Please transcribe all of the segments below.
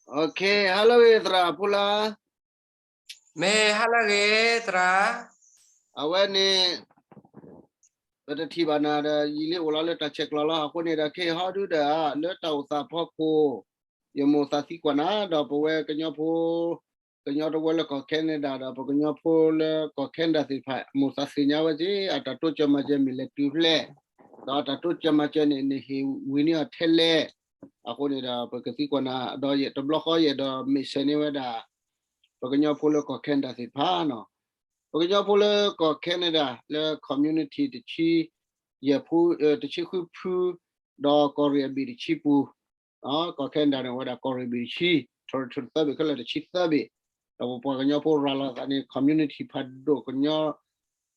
Okay, hello သရၣ်ဖိလၢ, မ့ၢ် hello ဂ့ၤသရၣ်, အဝဲန့ၣ် ပတထံၣ်ဘၣ်နၤဒီး ယံာ်လံအိၣ်လီၤလၢတၢ်ဆဲးကျိးလီၤ. အဃိန့ၣ်ဒီး ခဲအံၤဟီဒုဒီး လၢတၢ်အိၣ်သးဖီခိၣ် ယမိၢ်သးသံကွၢ်နၤ ဒီးပဝဲကညီဖိ ကညီတဝၢလၢကီၢ် Canada ဒီးပကညီဖိလၢကီၢ် Canada သ့ၣ်တဖၣ် မိၢ်သးသ့ၣ်ညါဝဲက့ အတၢ်တိစၢၤမၤစၢၤမ့ၢ်လဲၤတုၤဖျဲၣ်, ဒီးအတၢ်တိစၢၤမၤစၢၤန့ၣ် နဟ့ၣ်ဝံၤန့ၢ်အီၤထဲလဲၣ်. အဃိန့ၣ်ဒီး ပကသံကွၢ်နၤ ဒီးယတဘျီဃီယအဲၣ်ဒိးမ့ၢ်စဲးန့ၢ်ဝဲဒၣ် ပကညီဖိလၢကီၢ် Canada သ့ၣ်တဖၣ်နီၤ. ပကညီဖိလၢကီၢ် Canada လၢ community တဆံ ယဲၢ်ဖု တဆံဃုဖု, ဒီးကီၢ်ရ့ၣ်အဘ့ၣ်တဆံပူၤ, ကီၢ် Canada န့ၣ် အိၣ်ဝဲဒၣ်ကီၢ်ရ့ၣ်ဘ့ၣ်တဆံ, territory သၢဘ့ၣ်ခဲလၢာ်တဆံသၢဘ့ၣ်, ဒီးပပှၤကညီဖိရၤလီၤသးန့ၣ် community ဖးဒိၣ်ကညီ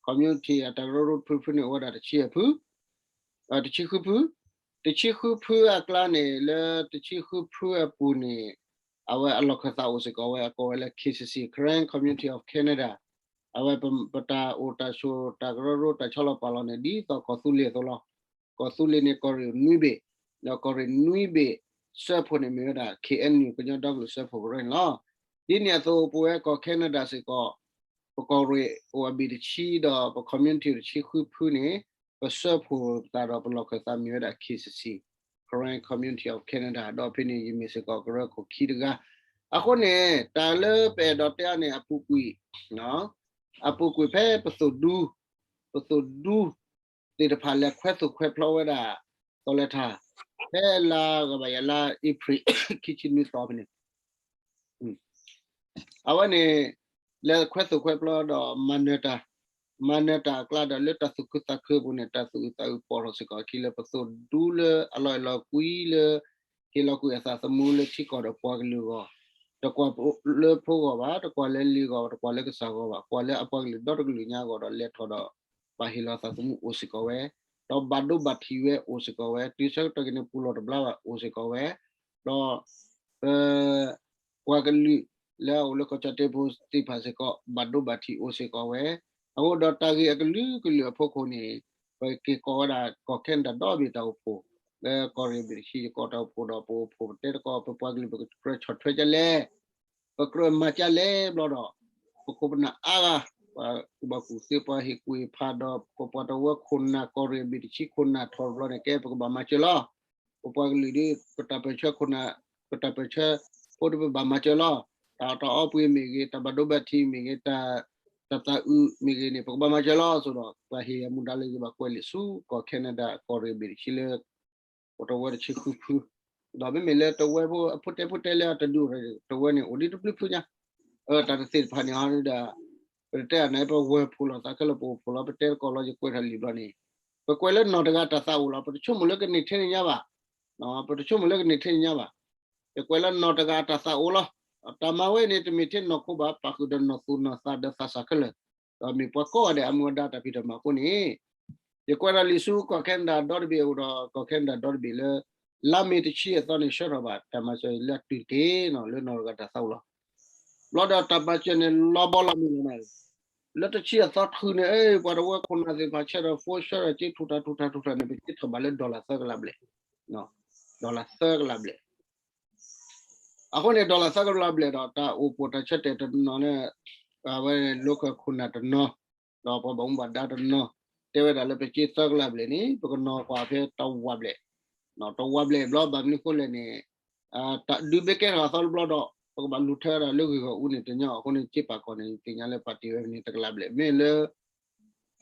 community အတၢ်ကရၢကရိတဖုဖုန့ၣ် အိၣ်ဝဲဒၣ်တဆံယဲၢ်ဖု တဆံဃုဖု, တဆံဃုဖုအကျါန့ၣ် လၢတဆံဃုဖုအပူၤန့ၣ် အဝဲအလီၢ်ခၢၣ်သးအိၣ်စ့ၢ်ကီးဝဲ အကိးဝဲလၢ K C C, Karen Community of Canada, အဝဲပတၢ်အိၣ်တၢ်ဆိးတၢ်ကရၢကရိတၢ်ဆီလီၤပာ်လီၤန့ၣ် ဒ်သိးကီၢ်သူလ့ၤအသိးလီၤ. ကီၢ်သူလ့ၤန့ၣ် ကီၢ်ရ့ၣ်နွံဘ့ၣ်, ဒီးကီၢ်ရ့ၣ်နွံဘ့ၣ် စၢဖှိၣ်န့ၣ်မ့ၢ်ဝဲဒၣ် K N U ကညီဒီကလုာ်စၢဖှိၣ်ကရၢန့ၣ်လီၤ. ဒ်န့ၣ်အသိး ပဝဲကီၢ် Canada စ့ၢ်ကီး ပကီၢ်ရ့ၣ်အိၣ်အဘ့ၣ်တဆံ ဒီးပ community တဆံဃုဖုန့ၣ် ပစၢဖှိၣ်သးဒီးပလီၢ်ခၢၣ်သးမ့ၢ်ဝဲဒၣ် K C C, Karen Community of Canada, ဒီးဖဲန့ၣ် ယမ့ၢ်စ့ၢ်ကီးကရၢခိၣ်ခံတဂၤ. အဃိန့ၣ် တၢ်လၢပအဲၣ်ဒိးတဲအီၤန့ၣ် အပူၤကွံာ် အပူၤကွံာ်ဖဲပသိၣ်ဒူ, ပသိၣ်ဒူသ့ၣ်တဖၣ်လဲၤခွဲသိၣ်ခွဲဖျီဝဲဒၣ် သီလဲၤထၣ် ဖဲလါကဘၣ်ယၤလါ April ခံဆံနွံသီဖဲန့ၣ် အဝဲန့ၣ် လဲၤခွဲသိၣ်ခွဲဖျီဒီးမၤနၢၤတၢ်, မၤနၢၤတၢ်အကျါဒီးလၢတၢ်သူၣ်ခုသးခုအပူၤန့ၣ် တၢ်သူၣ်အုးသးအုးပိာ်ထီၣ်စ့ၢ်ကီးအခံလၢပသိၣ်ဒူလၢအလီၤအဲၣ်လီၤကွံလၢ ဟ့ၣ်လီၤကွံာ်အသးသမူလၢထံကီၢ်ဒီးပှၤကလုာ်အဂီၢ်, တကွၢ်လၢဖိဂီၢ်ဘၣ်, တကွၢ်လၢလံၤဂီၢ်ဘၣ်, တကွၢ်လၢကစၢ်ဂီၢ်ဘၣ်, ကွၢ်လၢအပှၤကလုာ်ဒီတကလုာ်ညါအဂီၢ်ဒီးလဲၤထီၣ်ဒီး ဘၣ်ဟ့ၣ်လီၤသးသမူအိၣ်စ့ၢ်ကီးဝဲ, ဒီးဘၣ်ဒိဘၣ်ထံးဝဲအိၣ်စ့ၢ်ကီးဝဲ, တုၤဆၢကတီၢ်က့ၤန့ၣ် ပူၤလီၢ်တဘျါဘၣ်အိၣ်စ့ၢ်ကီးဝဲ, ဒီး ပ ပှၤကလုာ်လၢအအိၣ်လၢကီၢ်ကၠီၣ်တဲၣ်ပူၤသ့ၣ်တဖၣ်စ့ၢ်ကီး ဘၣ်ဒိဘၣ်ထံးအိၣ်စ့ၢ်ကီးဝဲ, အဃိဒီးတၢ်ဂ့ၢ်အကလုာ်ကလုာ်အဖီခိၣ်န့ၣ် ပက့ၤကိးဝဲဒၣ်ကီၢ် Canada ဒီဘ့ၣ်တၢ်အိၣ်ဖှိၣ်, လၢကီၢ်ရ့ၣ်ဘ့ၣ်တဆံ ယကိးတၢ်အိၣ်ဖှိၣ်ဒီးပအိၣ်ဖှိၣ်ပတဲတကီး ပပှၤကလုာ်ပကကြၢးဆီၣ်ထွဲကလဲၣ် ပကြၢးမၤကလဲၣ်ဘျီဒီး ပခိၣ်ပနၢ်အါဂၤ ပှၤကူၣ်ဘၣ်ကူၣ်သ့ ပှၤဟ့ၣ်ကူၣ်ဟ့ၣ်ဖးဒီး ပပှၤတဝၢခိၣ်နၢ် ကီၢ်ရ့ၣ်ဘ့ၣ်တဆံခိၣ်နၢ်ထီၣ်တဘျီန့ၣ် ကဲပကဘၣ်မၤစၢၤလီၤ. ပပှၤကလုာ်ဒ် ပတၢ်ပၢၢ်ဆၢခိၣ်နၢ် ပတၢ်ပၢၢ်ဆၢဖိဒီးပဘၣ်မၤစၢၤလီၤ. တၢ်အီၣ်တၢ်အီပှ့ၤမ့ၢ်ဂ့ၤ တၢ်ဘၣ်ဒိဘၣ်ထံးမ့ၢ်ဂ့ၤ တၢ်သးအုးမ့ၢ်ဂ့ၤန့ၣ် ပကဘၣ်မၤစၢၤလီၤ. ဆိဒီး ပှၤဟ့ၣ်အမူဒါလၢယဘၣ်ကွဲးလံာ်ဆူ ကီၢ် Canada ကီၢ်ရ့ၣ်ဘ့ၣ်တဆံလၢ ပတဝၢတဆံဃုဖု, ဒီးမ့မ့ၢ်လၢတဝၢဖိအဖိတဲဖိတဲလၢအတဒုးအိၣ်တဝၢန့ၣ် အိၣ်ဒံးတဘျုးဖုညါ, တၢ်တသ့ၣ်တဖၣ်န့ၣ်ဟီဒီး ပတတဲအနၢ် ပဝဲၢ်ဖှိၣ်လီၤသးခဲလၢာ် ပအိၣ်ဖှိၣ်လီၤ ပတဲတကီးလီၤ ယကွဲးထီၣ်လံာ်ဘျီန့ၣ် ပကွဲးလၢနီၢ်တဂၤတၢ်သးအိၣ်လီၤ ပတဆိကမိၣ်လၢကန့ၢ်ထဲန့ၣ်ညါဘၣ်, ပတဆိကမိၣ်လၢကန့ၢ်ထဲန့ၣ်ညါဘၣ်, ယကွဲးလၢနီၢ်တဂၤတၢ်သးအိၣ်လီၤ. တၢ်မၤဝဲန့ၣ် တမ့ၢ်ထဲနီၢ်ခိဘၣ် ပာ်ဃုာ်ဒီးနီၢ်သူၣ်နီၢ်သးဒီးသးစၢ်ခဲလၢာ်, ဒီးမ့ၢ်ပှၤကိးဂၤဒဲးအမူအဒါတၢ်ဖံးတၢ်မၤအဃိန့ၣ် ယကွဲးထီၣ်လံာ်ဆူကီၢ် Canada ဒီတဘ့ၣ်အိၣ်ဒီး ကီၢ် Canada ဒီတဘ့ၣ်လၢ လါမ့ၤတဆံအသီန့ၣ် ဆှၢထီၣ်ဘၣ်တၢ်မၤစၢၤလၢအတုၤတက့ၢ်နီၤ လၢနီၢ်တဂၤတၢ်သးအိၣ်လီၤ. ဘျီဒီးတၢ်မၤစၢၤန့ၣ် လီၤဘီလီၤမုၢ်လီၤနၤ, လၢတဆံအသီထုးန့ၣ် ပှၤတဝၢခိၣ်နၢ်သ့ၣ်တဖၣ်ဆှၢဒီး phone ဆှၢဒီးက့ ထူၣ်တၢ်ထူၣ်တၢ်ထူၣ်တၢ်န့ၣ် ပက့ၤထီၣ်ဘၣ်လၢ dollar သၢကလးဘျဲၣ်, dollar သၢကလးဘျဲၣ် အဃိန့ၣ် dollar သၢကလးဘျဲၣ်ဒီး တၢ်အိၣ်ပိာ်တၢ်ဆၢတဲာ်တနီၤလၢ အဝဲ local ခိၣ်နၢ်တနီၤ, ဒီးပှၤဘၣ်မူဘၣ်ဒါတနီၤ တဲဝဲဒၣ်လၢပက့ၤသၢကလးဘျဲၣ်န့ၣ် ပကနီၤကွၢ်ဖဲတဝးဘျဲၣ်, တဝးဘျဲၣ်ဘျီ ဘၣ်မနုၤဃိလဲၣ်န့ၣ် တၢ်ဒုးဘၣ်ကဲထီၣ်အသီတဘျီဒီး ပကဘၣ်လူၤထွဲဒၣ်လၢဂ့ၢ်ဂီၢ်အူန့ၣ်တညီ, အဃိန့ၣ် က့ပာ်ကီၢ်န့ၣ် ယသ့ၣ်ညါလၢပာ်တ့ၢ်ဝဲန့ၣ် တကလးဘျဲၣ် မ့ၢ်လၢ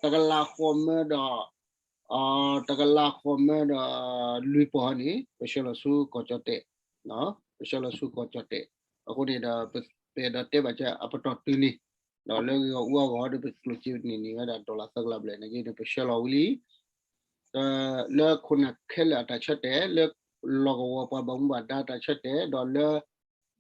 တကလးဃိးမၢဒီး တကလးဃိးမၢဒီး လွံၢ်ပီၢ်န့ၣ် ပဆှၢလီၤဆူကီၢ်ကၠီၣ်တဲၣ်, ပဆှၢလီၤဆူကီၢ်ကၠီၣ်တဲၣ်, အဃိန့ၣ်ဒီး ပအဲၣ်ဒိးတဲဘၣ်ကဲအပတီၢ်တုၤန့ၣ်, ဒီးလၢဂ့ၢ်ဂီၢ်အူအဂီၢ်ဒီး ပကျိၣ်စ့န့ၢ်န့ၢ်ဝဲဒၣ် dollar သၢကလးဘျဲၣ်န့ၣ်က့န့ၣ် ပဆှၢလီၤဝံၤလံ လၢခိၣ်နၢ်ခဲလၢာ်အတၢ်ဆၢတဲာ်, လၢလီၢ်ကဝီၤပှၤဘၣ်မူဘၣ်ဒါတၢ်ဆၢတဲာ်, ဒီးလၢ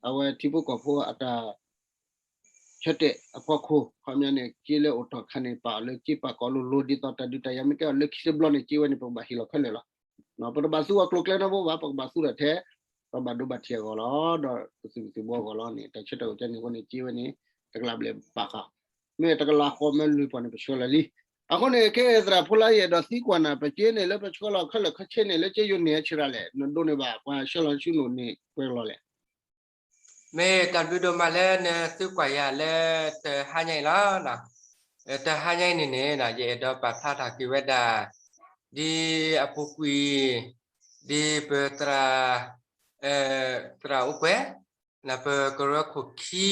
အဝဲထံဖိကီၢ်ဖိအတၢ်ဆၢတဲာ်အဖီခိၣ် ခီပညီန့ၣ် က့လၢအိၣ်တီၢ်ခါန့ၣ် ပာ်အီၤလၢက့ပာ်ကီၢ်လိၤလိၤ ဒ်သိးတၢ်ဒုးတၢ်ယၤမ့ၢ်ကဲအီၤလၢခံတဘျီန့ၣ် က့ဝဲန့ၣ် ပကဘၣ်ဟ့ၣ်လီၤခဲလၢာ်လီၤ. ပတဘၣ်သူအကျိၤကျဲနီတဘိဘၣ်, ပကဘၣ်သူဒၣ်ထဲ ပဘၣ်ဒိဘၣ်ထံးအဂီၢ်လီၤ. ဒီးပသုးမုၢ်သံၣ်ဘိအဂီၢ်လီၤန့ၣ် တၢ်ဆၢတဲာ်အိၣ်ကဲန့ၣ်အဃိန့ၣ် က့ဝဲန့ၣ် တကလးဘျဲၣ်ပာ်ဃာ်, မ့ၢ်တကလးဃိးမၢလွံၢ်ပီၢ်န့ၣ် ပဆှၢလီၤလံ. အဃိန့ၣ် ခဲသရၣ်ဖိလၢယအဲၣ်ဒိးသံကွၢ်နၤ ပက့န့ၣ်လၢပဆှၢလီၤခဲလၢာ်ခဲဆ့န့ၣ် လၢက့ယိၤန့ၢ်အဆံးရၤလဲၣ်, နဒိးန့ၢ်ဘၣ် ပှၤဆှၢလီၤဆူနအိၣ်န့ၣ် ပှဲၤလီၤလဲၣ်. မ့ၢ်တၢ်ဘျုးဒိၣ်မးလၢနသုကွၢ်ယၤလၢတဟါညါအံၤလီၤ. တဟါညါအံၤန့ၣ်န့ၣ် ယအဲၣ်ဒိးပာ်ဖျါထီၣ်က့ၤဝဲဒၣ် ဒ်အပူၤကွံာ် ဒ်ပသရၣ် သရၣ်အိၣ်ကွဲး ပကရၢခိၣ်ခံ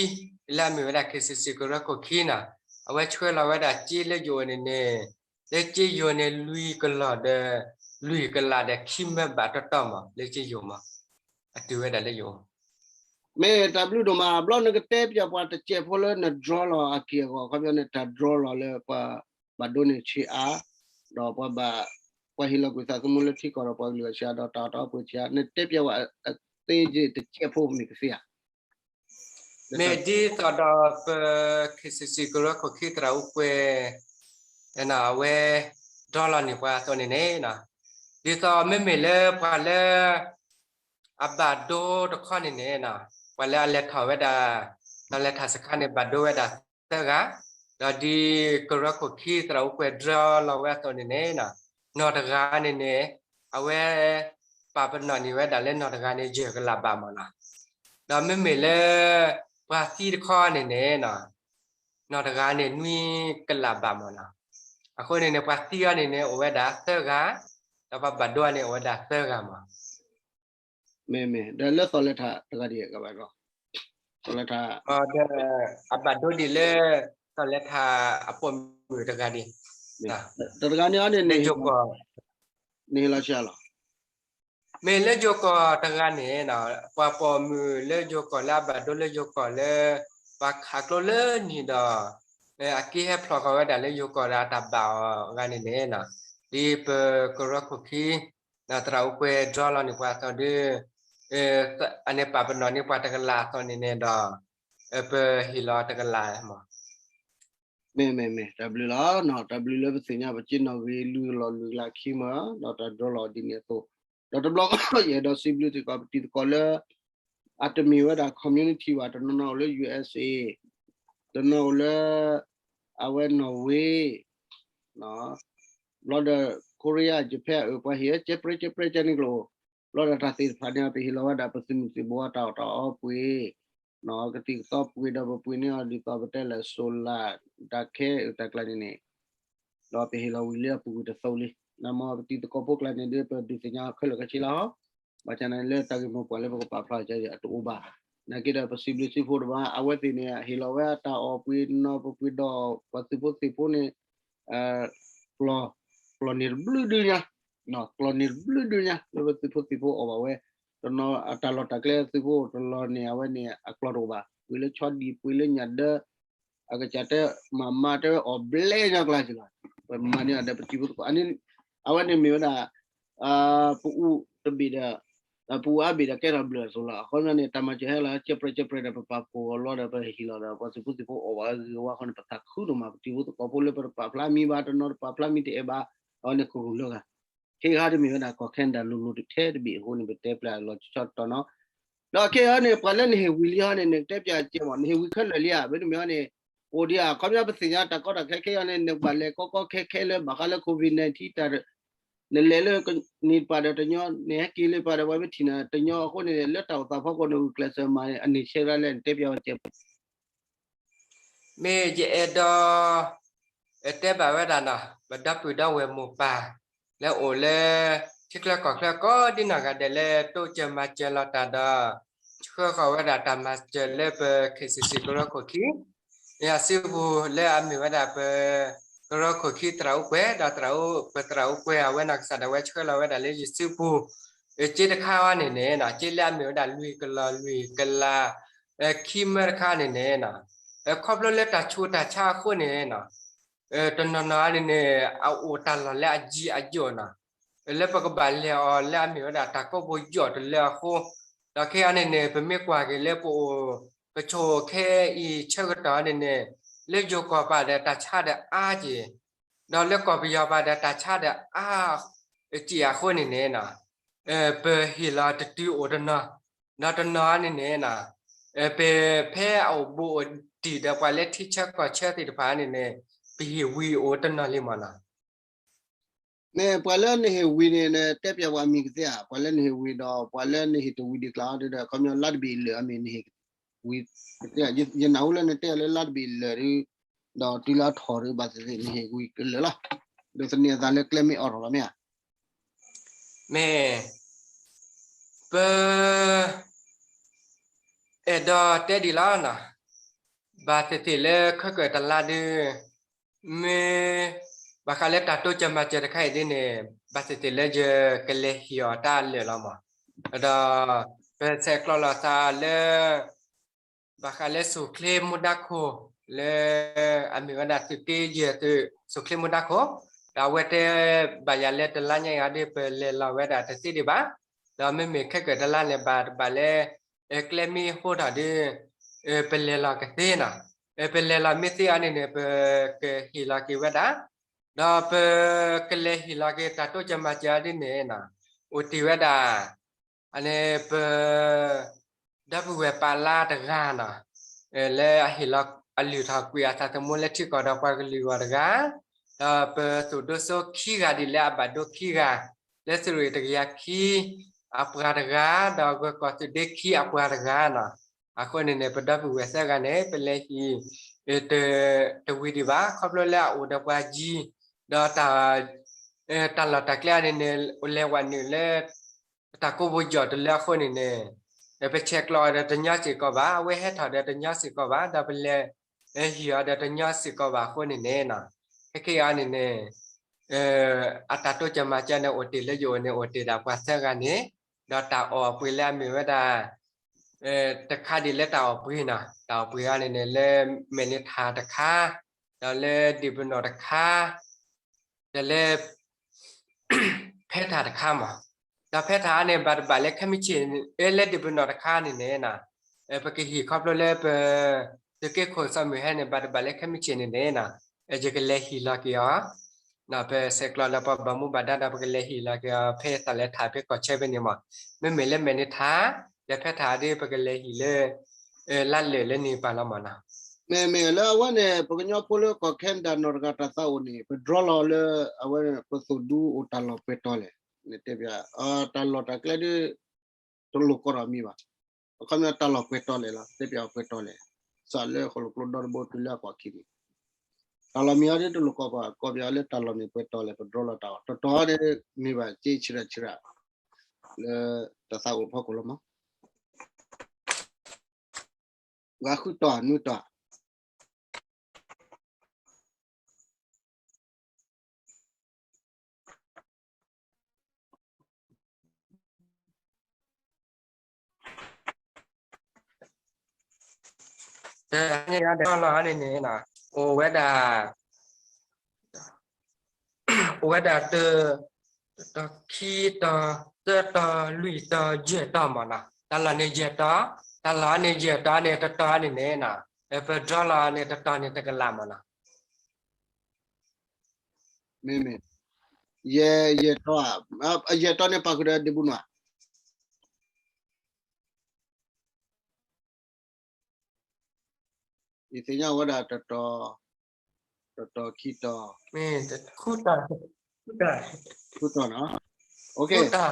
လၢအမ့ၢ်ဝဲဒၣ် KCC ကရၢခိၣ်ခံန့ၣ် အဝဲဆှၢလီၤဝဲဒၣ်စ့လၢယအိၣ်န့ၣ်န့ၣ် လၢစ့ယိၤန့ၣ် လွံၢ်ကလီၢ်ဒီး လွံၢ်ကလးဒီးခံမၢဘးတီတီမး လၢစ့ယိၤမး အတုၤဝဲဒၣ်လၢယအိၣ် မ့ၢ်တၢ်ဘျုးဒိၣ်မး ဘျီနကတဲပၠးပှၤတစဲးဖိလၢန draw လီၤအက့ၢ်အဂီၤ ခီပညီန့ၣ် တၢ် draw လီၤလၢပှၤဘၣ်ဒိန့ၢ်ဆံးအါ ဒီးပှၤဘၣ် ပှၤဟ့ၣ်လီၤကွံာ်သးသမူလၢထံကီၢ်ဒီးပှၤကလုာ်အဆံးအါ ဒီးတၢ်အီၣ်တၢ်အီပှ့ၤဆံးအါ နတဲပၠးဝဲအသ့ယ့ၢ်တစဲးဖိမ့ၢ်ကသ့ဧါ မ့ၢ်ဒ်သိးဒီးပ KCC ကရၢခိၣ်ခံသရၣ်အိၣ်ကွဲး အဝဲ draw လီၤန့ၢ်ပှၤအသိးန့ၣ်န့ၣ် ဒ်သိးမ့မ့ၢ်လၢပှၤလၢ အဘၣ်ဒိတခီန့ၣ်န့ၣ် ပှၤလၢအလဲၤထီၣ်ဝဲဒၣ် တၢ်လဲၤထီၣ်စခါန့ၣ် ဘၣ်ဒိဝဲဒၣ်သၢဂၤ, ဒီးဒ်ကရၢခိၣ်ခံသရၣ်အိၣ်ကွဲး draw လီၤဝဲအသိးန့ၣ်န့ၣ် နီၢ်တဂၤန့ၣ်န့ၣ် အဝဲ ပာ်ပနီၣ်န့ၢ်ဝဲဒၣ်လၢနီၢ်တဂၤန့ၣ် ယဲၢ်ကလးဘးမးနီၤ, ဒီးမ့မ့ၢ်လၢ ပှၤသံတခီန့ၣ်န့ၣ် နီၢ်တဂၤန့ၣ် နွံကလးဘးမးနီၤ, အဃိန့ၣ်န့ၣ် ပှၤသံအီၤန့ၣ်န့ၣ် အိၣ်ဝဲဒၣ်သၢဂၤ, ဒီးပှၤဘၣ်ဒိအီၤန့ၣ် အိၣ်ဝဲဒၣ်သၢဂၤမး မ့မ့ၢ် ဒီးလၢသီၣ်လဲၤထးတဂၤဒံး သီၣ်လဲၤထး ဒီးအဘၣ်ဒိဒံးလၢ သီၣ်လဲၤထးအပိာ်မုၣ်တဂၤဒံး တဂၤန့ၣ်အီၤန့ၣ် နဟ့ၣ်လီၤဆံးလီၤ မ့ၢ်လၢယိၤကီၢ်တဂၤန့ၣ် ပှၤပိာ်မုၣ်လၢယိၤကီၢ်လၢအဘၣ်ဒိလၢယိၤကီၢ်လၢ ပှၤခးကျိလၢနံၤဒီး အက့ဟဲဖျိးဃီၤဝဲဒၣ်လၢယိၤကီၢ်ဒီးအတၢ်ဘၣ်အီၤအဂၤန့ၣ်န့ၣ် ဒ်ပကရၢခိၣ်ခံ သရၣ်အိၣ်ကွဲး draw လီၤန့ၢ်ပှၤအသိးဒီး အန့ၣ်ပာ်ပနီၣ်န့ၢ်ပှၤတကလးအသိးန့ၣ်န့ၣ်ဒီး ပဟ့ၣ်လီၤတကလးမး မ့မ့ၢ်မ့ၢ် တၢ်ဘျုးလီၤ, တၢ်ဘျုးလၢပသ့ၣ်ညါပစ့နီၣ်ဂံၢ်လွံၢ်ကလီၢ်လွံၢ်ကလးခံမး ဒီးတၢ် draw လီၤဒ်န့ၣ်အသိး, ဒီးတဘျီ ယအဲၣ်ဒိးစံးဘျုးစ့ၢ်ကီးပတံၤသကိးလၢ အတမ့ၢ်ဝဲဒၣ် community ဘၣ်, တနီၤနီၤအိၣ်လၢ ယူၣ်အ့းစ့ၣ်, တနီၤအိၣ်လၢ အဝဲ Norway ဘျီဒီး Korea Japan အပှၤဟ့ၣ် ကဲပြဲကဲပြဲကဲန့ၣ်ကျိၤ, ဘျီဒီးတၢ်သ့ၣ်တဖၣ်န့ၣ် ပဟ့ၣ်လီၤဝဲဒၣ်ပသုးမုၢ်သံၣ်ဘိအတၢ်အီၣ်တၢ်အီပှ့ၤ, ကသံၣ်ကသီပှ့ၤဒီးပပှ့ၤန့ၢ်အီၤဒ်သိးပတဲလၢ solar တၢ်ခဲအတၢ်ကျါန့ၣ်န့ၣ်, ဒီးပဟ့ၣ်လီၤဝံၤလၢအပူၤကွံာ်တသိးလံ, နမ့ၢ်ပတံၤသကိးဖိကျါန့ၣ်ဒီး ပဒုးသ့ၣ်ညါခဲလၢာ်ခဲဆ့လီၤ ဘၣ်ဆၣ်န့ၣ်လၢတၢ်ဂ့ၢ်မိၢ်ပှၢ်လၢပကပာ်ဖျါအီၤအတအိၣ်ဘၣ်, နာ်က့ဒီးပစံးဘျုးစံးဖှိၣ်တဘၣ်, အဝဲသ့ၣ်န့ၣ် ဟ့ၣ်လီၤဝဲတၢ်အီၣ်ပှ့ၤနီၢ်ပပှ့ၤဒီး ပှၤသုးဖိသံၣ်ဖိန့ၣ် ကျီၢ်န့ၢ်တဘျုးဒုညါ, ကျီၢ်န့ၢ်တဘျုးဒုညါ လၢပသုးဖိသံၣ်ဖိအီၣ်ဘၣ်ဝဲ, တနီၤအတၢ်လီၢ်တၢ်ကျဲသုးဖိတလီၢ်န့ၣ် အဝဲန့ၣ်အကျီၢ်တအိၣ်ဘၣ်, ပှ့ၤလၢဆီဒံၣ် ပှ့ၤလၢညၣ်ဒၢ အကစၢ်တဲမၤမၤတဲဝဲအီၣ်ဘျဲညါကျါစ့ၢ်လီၤ, ပမၤန့ၢ်အီၤဒီးပတံၤဖိသကိး, အဝဲန့ၣ်မ့ၢ်ဝဲဒၣ် ပအူတဘ့ၣ်ဒီး ပအူအါဘ့ၣ်ဒီးကဲထီၣ်ဘျၢၣ်အသိးလီၤ. အခီပညီန့ၣ် တၢ်မၤစၢၤဟဲလီၤ ကဲပြဲကဲပြဲဒီး ပပာ်ဖှိၣ်အီၤလီၤဒီး ပဟ့ၣ်လီၤဒီး ပှၤသုးဖိသံၣ်ဖိအီၣ်ဘၣ်ဂ့ၤဂ့ၤဝါဃီန့ၣ် ပသးခုဒိၣ်မး, ပတံၤဖိသကိးဖိလၢပတပာ်ဖျါမံၤဘၣ်, တနီၤတပာ်ဖျါမံၤတအဲၣ်ဘၣ်, အဝဲန့ၣ်ကရူၢ်လၢဂၤ, ခဲအံၤဟီန့ၣ်မ့ၢ်ဝဲဒၣ်ကီၢ်ခဲနဒၤလိၤလိၤတထဲတဘ့ၣ်အဃိန့ၣ် ပတဲပျးလီၤဆီဆီတတီၤနီၤ ဒီးခဲအံၤန့ၣ် ပှၤလၢနဟ့ၣ်ဝံၤလံဟီန့ၣ် နကတဲပျးကဲမး, နဟ့ၣ်ဝံၤခဲလၢာ်လံဧါ, မ့တမ့ၢ်ဟီန့ၣ် အိၣ်ဒံးဧါ, ခီပညီပသ့ၣ်ညါတၢ်ကီတၢ်ခဲခဲအံၤန့ၣ် နဘၣ်လဲၤကီကီခဲခဲလၢဘၣ်ဃးလၢ COVID nineteen တၢ် နလဲၤလၢနံၤတပၤဒီးတညီ, နဟဲက့ၤလၢပၤဒီးပှၤမ့ၢ်ထံၣ်နၤတညီအဃိန့ၣ် လၢတၢ်အိၣ်သးဖီခိၣ်န့ၣ် ဂုာ်ကျဲးစၢးမၤန့ၣ် အန့ၣ်ဆဲးဒၣ်လဲၣ် နတဲပျးဝဲကဲမး မ့ၢ်ယအဲၣ်ဒိး တဲဘၣ်ဝဲဒၣ်နီၤ ပဒီပုၢ်ဒီဝဲၢ်မိၢ်ပၢ် လၢအိၣ်လၢ ထံချၢကီၢ်ချၢကိးဒံနီၢ်ဂၤဒဲးလၢတိစၢၤမၤစၢၤလီၤတၢ်ဒီး ဆှၢဃီၤဝဲဒၣ်တၢ်မၤစၢၤလၢပ KCC ကရၢခိၣ်ခံ ယစုပူၤလၢအမ့ၢ်ဝဲဒၣ်ပ ကရၢခိၣ်ခံသရၣ်အိၣ်ကွဲး ဒီးသရၣ်အိၣ် ပသရၣ်အိၣ်ကွဲးအဝဲနီၢ်ကစၢ်ဒၣ်ဝဲဆှၢလီၤဝဲဒၣ်လၢယစုပူၤ စ့တခါဝဲန့ၣ်န့ၣ် စ့လၢအမ့ၢ်ဝဲဒၣ်လွံၢ်ကလီၢ်လွံၢ်ကလး ခံမၢတခါန့ၣ်န့ၣ် ခီဖျိလၢတၢ်ဆူးတၢ်ဆါအဃိန့ၣ် တနီၤနီၤန့ၣ်န့ၣ် အအိၣ်တၢ်လီၢ်လၢအယံာ်အယိာ်နီၤ လၢပကဘၣ်လဲၤအီၤလၢအမ့ၢ်ဝဲဒၣ်တၢ်ကိးဘိယိာ်တလၢအဃိ ဒီးခဲအံၤန့ၣ်န့ၣ် ပမ့ၢ်ကွၢ်က့ၤလၢပအိၣ် ပဆိၣ်ခဲအံၤဆၢကတီၢ်န့ၣ်န့ၣ် လၢယိၤကီၢ်ပၤဒီးတၢ်ဆါဒီးအါက့ၤ ဒီးလၢကီၢ်ပယီၤပၤဒီးတၢ်ဆါဒီးအါ က့ၤအဃိန့ၣ်န့ၣ် ပဟ့ၣ်လီၤတတုၤအိၣ်တနီၤ ဒီးတနီၤန့ၣ်န့ၣ် ပဖဲအအိၣ်ဘူးအိၣ်တံၢ်ဒီးပှၤလၢထံဆၢကီၢ်ဆၢသ့ၣ်တဖၣ်န့ၣ်န့ၣ် ပဟ့ၣ်ဝံၤအိၣ်တနီၤလံမးနီၤ မ့ၢ်ပှၤလၢနဟ့ၣ်ဝံၤန့ၣ် နတဲပျးပှၤမံၤကသ့ဧါ, ပှၤလၢနဟ့ၣ်ဝံၤဒီး ပှၤလၢနဟ့ၣ်တဝံၤဒံးကျါဒီး ခီပညီလါတဘ့ၣ်လၢာ်အမ့ၢ်နဟ့ၣ် ဝံၤ ယနၢ်ဟူလၢနတဲအီၤလၢလါတဘ့ၣ်လၢာ်ဒီး ဒီးတုၤလၢအထီၣ်ဒီး ဘၣ်သ့ၣ်သ့ၣ်နဟ့ၣ်ဝံၤကလၢာ်လီၤ. ဒီးသန့ၤအသးလၢကျဲမ့ၢ်အိးထီၣ်လီၤမ့ၢ်ဧါ. မ့ၢ် ပ အဲၣ်ဒိးတဲဒ်လီၤနီၤ, ဘၣ်သ့ၣ်သ့ၣ်လၢခဲကၢၣ်တလါဒီး မ့ၢ် ဘၣ်ဃးလၢတၢ်တိစၢၤမၤစၢၤတခါအံၤဒ်န့ၣ် ဘၣ်သ့ၣ်သ့ၣ်လၢယကလဲၤဟ့ၣ်အီၤတၢ်လၢာ်လီၤမး. ဒီး ပဆဲးကျိးလိာ်သးလၢ ဘၣ်ဃးလၢစိၤချ့မူဒါခိၣ် လၢ အမ့ၢ်ဝဲဒၣ်သုးက့ယဲၢ်သုး စိၤချ့မူဒါခိၣ်, ဒီးအဝဲတဲဘၣ်ယၤလၢတလါညါအံၤဒီး ပလဲၤလီၤဝဲဒၣ်တသ့ဒံးဘၣ်. ဒီးမ့မ့ၢ်ခဲကၢၣ်တလါန့ၣ် ဘၣ်တဘၣ်လၢ ကျဲမ့ၢ်ဟိထီၣ်ဒီး ပလဲၤလီၤကသ့နီၤ. ပလဲၤလီၤမ့ၢ်သ့အီၤန့ၣ်န့ၣ် ပကဟ့ၣ်လီၤက့ၤဝဲဒၣ်, ဒီးပကလဲၤဟ့ၣ်လီၤက့ၤတၢ်တိစၢၤမၤစၢၤအီၤဒ်န့ၣ်နီၤ, အိၣ်တ့ၢ်ဝဲဒၣ် အန့ၣ်ပ ဒီပုၢ်ဝဲၢ်ပာ်လါတဂၤနီၤ, လၢအဟ့ၣ်လီၤအလုၢ်ထီၣ်ကွံာ်အသးသမူလၢထံကီၢ်ဒီးပှၤကလုာ်အဂီၢ်တဂၤ, ဒီးပသူၣ်ဒိၣ်စိခံဂၤဒ်လဲၣ်အဘၣ်ဒိခံဂၤ, လၢသုးရ့ၣ်တကယၤခံအပှၤတဂၤ, ဒီးဂၢၤကီၢ်သုးဒ့ခံအပှၤတဂၤနီၤ. အဃိန့ၣ်န့ၣ် ပဒီပုၢ်ဝဲၢ်သၢဂၤန့ၣ် ပလဲၤဟ့ၣ် တဝံၤဒံးဘၣ် ခီဖျိလၢအအိၣ်ဒီးပှၤယံၤ, ဒီး တၢ်လီၢ်တၢ်ကျဲအံၤန့ၣ်န့ၣ် လဲၤဝဲနုာ်လၢ တၢ်ကိးပူၤယီၢ်တလၢအဃိန့ၣ်န့ၣ်, ပဆဲးကျိးအီၤဒီးတညီစ့ၢ်ကီးဘၣ်, အဝဲဟဲထီၣ်ဒီးတညီစ့ၢ်ကီးဘၣ်, ဒီးပလဲၤဟ့ၣ်အီၤဒီးတညီစ့ၢ်ကီးဘၣ်အဃိန့ၣ်န့ၣ်နီၤ, ခဲကနံၣ်အံၤန့ၣ်န့ၣ် အတၢ်တိစၢၤမၤစၢၤန့ၣ် အိၣ်တ့ၢ်လၢယအိၣ်န့ၣ် အိၣ်တ့ၢ်ဒၣ်ပှၤသၢဂၤန့ၣ်, ဒီးတၢ်အီၣ်အပှ့ၤလၢအမ့ၢ်ဝဲဒၣ် တခါဒ်လၢတၢ်အီၣ်ပှ့ၤနီၤ, တၢ်အီၣ်ပှ့ၤအံၤန့ၣ်န့ၣ် လၢမဲာ်နံၤထၣ်တခါ, ဒီးလၢဒံၣ်ပနီၣ်တခါ, ဒီးလၢ ဖဲထၣ်တခါမး, ဒီးဖဲထၣ်အံၤန့ၣ် ဘၣ်တဘၣ်လၢခဲမုၢ်ဆ့ၣ် လၢဒံၣ်ပနီၣ်တခါန့ၣ်န့ၣ်နီၤ, ပကဟ့ၣ်ခီဖျိလၢပ သုးက့ခိၣ်စီၤမုၢ်ဟဲန့ၣ် ဘၣ်တဘၣ်လၢခဲမုၢ်ဆ့ၣ်န့ၣ်န့ၣ်နီၤ, ယကလဲၤဟ့ၣ်လီၤက့ၤအီၤ ပဆဲးကျိးလၢပှၤဘၣ်မူဘၣ်ဒါဒီး ပကလဲၤဟ့ၣ်လီၤက့ၤအီၤဖဲသးလၢထၣ်ဖဲကီၢ်ဆၢဖဲန့ၣ်မး, မ့မ့ၢ်လၢမဲာ်နံၤထၣ်, ဒီးဖဲထၣ်အံၤဒီး ပကလဲၤဟ့ၣ်လၢ လါလၢာ်လၢန့ၣ်ပၤလီၤမးနီၤ. မ့မ့ၢ်လၢအဝဲန့ၣ် ပကညီဖိလၢကီၢ်ခဲနဒၤနီၢ်တဂၤတၢ်သးအိၣ်န့ၣ် ပဒြီလီၤလၢ အဝဲန့ၣ် ပသိၣ်ဒူအိၣ်တၢ်လီၢ်ပှဲၤတီၤလဲၣ်, နတဲပျး တၢ်လီၢ်တၢ်ကျဲဒီး တလိၣ်ကိးထီၣ်မံၤဘၣ်, အခီပညီတၢ်လီၢ်ပှဲၤတီၤလဲၣ်လီၤ, တဲပျးပှဲၤတီၤလဲၣ်, စးလၢဃိၣ်လိာ်ကျိဒီတဘိတုၤလၢအကွၢ်ခံန့ၣ် တၢ်လီၢ်မံၤအံၤဒီးတလိၣ်ကိးပှၤ ကိးပျးလၢတၢ်လီၢ်မ့ၢ်ပှဲၤတီၤလဲၣ် ပဒြီလီၤတၢ်အီၣ် တတီၤအံၤဒီး မ့ၢ်ဘၣ်စ့ဆံးရၣ်ဆံးရၣ် လၢတၢ်သးအိၣ်ဖီခိၣ်လီၤမး, ဂၤဃုတီၤနွံတီၤ တၢ်န့ၣ် တၢ်လီၢ်န့ၣ်န့ၣ် အိၣ်ဝဲဒၣ် အိၣ်ဝဲဒၣ်တ တတီၤခံတီၤ သၢတီၤ လွံၢ်တီၤ ယဲၢ်တီၤမးနီၤ, တၢ်လီၢ်န့ၣ်ယဲၢ်တီၤ, တၢ်လီၢ်န့ၣ်ယဲၢ်တီၤန့ၣ် တတီၤန့ၣ်န့ၣ်နီၤ, ပဒြီလီၤန့ၣ်တတီၤန့ၣ်တကလးမးနီၤ. မ့မ့ၢ် ယဲၢ်တီၤ, ယဲၢ်တီၤန့ၣ်ပာ်ဃုာ်ဒီးဒ့ၣ်ဘူနီၤ ယသ့ၣ်ညါဝဲဒၣ်တတီၤ, တတီၤခံတီၤ, ဃုတီၤ, ဃုတီၤနီၤ,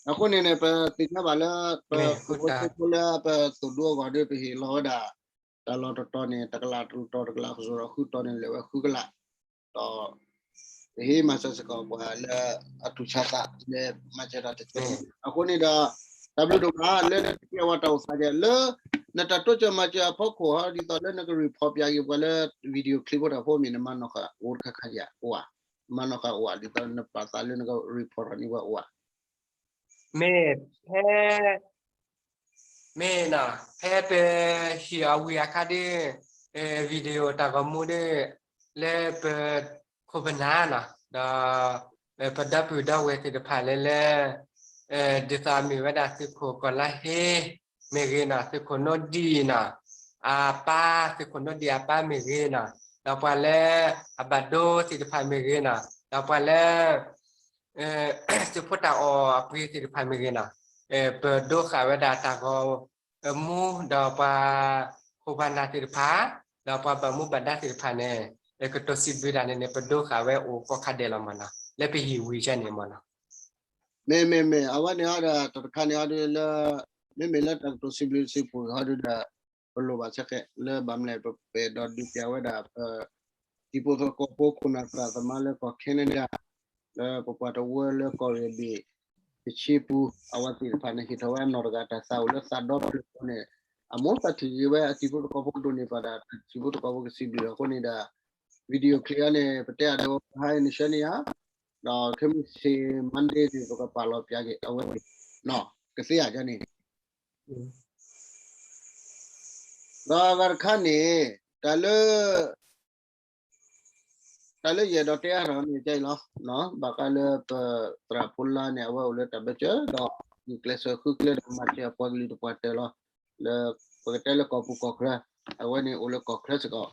အဃိန့ၣ်န့ၣ် ပသ့ၣ်ညါဘၣ်လၢ ပဖိဖိဖိလၢပသိၣ်ဒူအဂီၢ်ဒီး ပဟ့ၣ်လီၤဝဲဒၣ် တၢ်လီၢ်တတီၤန့ၣ် တကလးတတီၤ တကလးကစီဒီးဃုတီၤန့ၣ် လဲၤဝဲဃုကလး, ဒီး ပဟ့ၣ်မၤစၢၤစ့ၢ်ကီးပှၤလၢအတူၢ်ဆါသးလၢမၤစၢၤတၢ်တကဲန့ၣ် အဃိန့ၣ်ဒီး တၢ်ဘျုးဒိၣ်မးလၢနတဲပျးဝဲတၢ်အိၣ်သးဒ်လဲၣ်, နတၢ်တိစၢၤမၤစၢၤအဖီခိၣ်ဟီ ဒ်သိးလၢနက report ပျးက့ၤပှၤလၢ video clip ဖိတၢ်ဖိမ့ၢ်နမၤနီၣ်ဃာ်အိၣ်တခါခါဧါ, အိၣ်ဧါ, မၤနီၣ်ဃာ်အိၣ်ဧါ, ဒ်သိးနပာ်သးလၢနက report ထီၣ်န့ၢ်ပှၤအိၣ်ဧါ. မ့ၢ်ဖဲ မ့ၢ်နီၤ ဖဲပဟ့ၣ်အီၤဝံၤအခါဒီး video တၢ်ဂီၤမူဒီး လၢပခိၣ်ပနၢ်နီၤ ဒီး ပဒီပုၢ်ဒီဝဲၢ်သ့ၣ်တဖၣ်လၢလၢ ဒ်သိးမ့ၢ်ဝဲဒၣ်သုးခိၣ်ကီၢ်လါဟ့ မ့ၢ်ဂ့ၤနီၤ သုးခိၣ်နိဒံၣ်နီၤ အပၢ် သုးခိၣ်နိဒံၣ်အပၢ်မ့ၢ်ဂ့ၤနီၤ ဒီးပှၤလၢအဘၣ်ဒိသ့ၣ်တဖၣ်မ့ၢ်ဂ့ၤနီၤ ဒီးပှၤလၢ သုးဖိတၢ်အီၣ်အပှ့ၤသ့ၣ်တဖၣ်မ့ၢ်ဂ့ၤနီၤ ပဒိဃာ်ဝဲဒၣ်တၢ်ဂီၤမူ ဒီးပှၤခိၣ်ပှၤနၢ်သ့ၣ်တဖၣ် ဒီးပှၤဘၣ်မူဘၣ်ဒါသ့ၣ်တဖၣ်န့ၣ် ကတိၤစံးဘျုးတၢ်န့ၣ်န့ၣ် ပဒိဃာ်ဝဲအိၣ်ကိးခါဒဲးလီၤမ့ၢ်နီၤ လၢပဟ့ၣ်ဝံၤကဲန့ၣ်မ့ၢ်နီၤ မ့မ့ၢ်မ့ၢ် အဝဲန့ၣ်ဟီဒီး တၢ်တခါန့ၣ်ဟီဒီးလၢ မ့မ့ၢ်လၢတၢ်ကတိၤစံးဘျုးစံးဖှိၣ်ဟီဒီး ပလိၣ်ဘၣ်ဆၢကဲးလၢဘၣ်မနုၤ ပအဲၣ်ဒိးဒုးပျးဝဲဒၣ် ပ တံၤဖိသကိးဖိခိၣ်နၢ်သရၣ်သမါလၢကီၢ် Canada လၢပပှၤတဝၢလၢကီၢ်ရ့ၣ်ဘ့ၣ် တဆံပူၤ အဝဲသ့ၣ်တဖၣ်န့ၣ် ဟ့ၣ်ထီၣ်ဝဲအနီၢ်တဂၤတၢ်သးအိၣ်လၢသးဒီဖျၢၣ်အဃိန့ၣ် အမိၢ်သးထံၣ်ဂ့ၤဝဲအတံၤဖိသကိးဖိဒိးန့ၢ်ပှၤဒၣ် တံၤဖိသကိးဖိကစံးဘျုးအဃိန့ၣ်ဒီး video clip အံၤန့ၣ် ပတဲအဒိ ဟါအံၤန့ၣ်ဆှၢန့ၢ်ယၤ ဒီးခဲမုၢ်ဆ့ၣ် Monday န့ၣ် ပကပာ်လီၤပျးက့ၤအဝဲန့ၣ် ကသ့ဧါန့ၣ် ဒီးအဂၤတခါန့ၣ် တၢ်လၢ တၢ်လၢယအဲၣ်ဒိးတဲအါထီၣ်န့ၣ် ကဲအံၤလီၤ. ဘၣ်ဃးလၢပသရၣ်ဖိလါန့ၣ် အဝဲအိၣ်လၢတၢ်ဘၢၣ်စၢၤ ဒီးဂုာ်ကျဲးစၢးဃုကျဲဒီးမၤစၢၤအပှၤကလုာ်တပှၤတၢၢ်လီၤ. လၢပကတဲလၢကီၢ်ပူၤကီၢ်ချၢ အဝဲန့ၣ်အိၣ်လၢကီၢ်ချၢစ့ၢ်ကီး